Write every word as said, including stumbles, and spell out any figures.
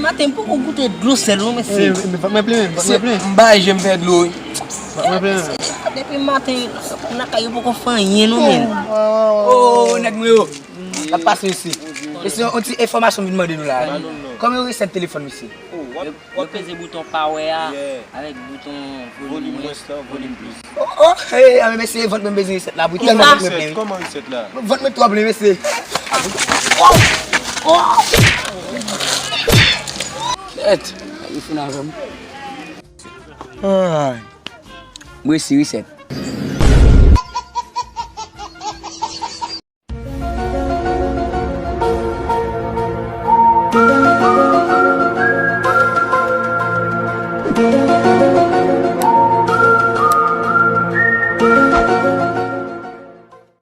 Maten, m poko goute dlo sèl non, mesye. Mwen plen, mwen plen. M bay je m fè dlo wi. Mwen plen. Depi maten, nan kay yo poko fè anyen non, men. Oh, nèg mwen yo. N ap pase isi. Mesye, yon ti enfòmasyon m vin mande nou la. Kòman yon resèt telefòn, mesye? W ap peze bouton power a avèk bouton volume mwens lan, volume plis. Oh, oh, hey, a men mesye, vant mwen bezwen resèt la, wi. Tèlman vant mwen plen, wi. Kòman resèt la? Vant mwen twò plen, mesye. Oh, oh. Kèt, li fin avè m. Ay. M resi resèt.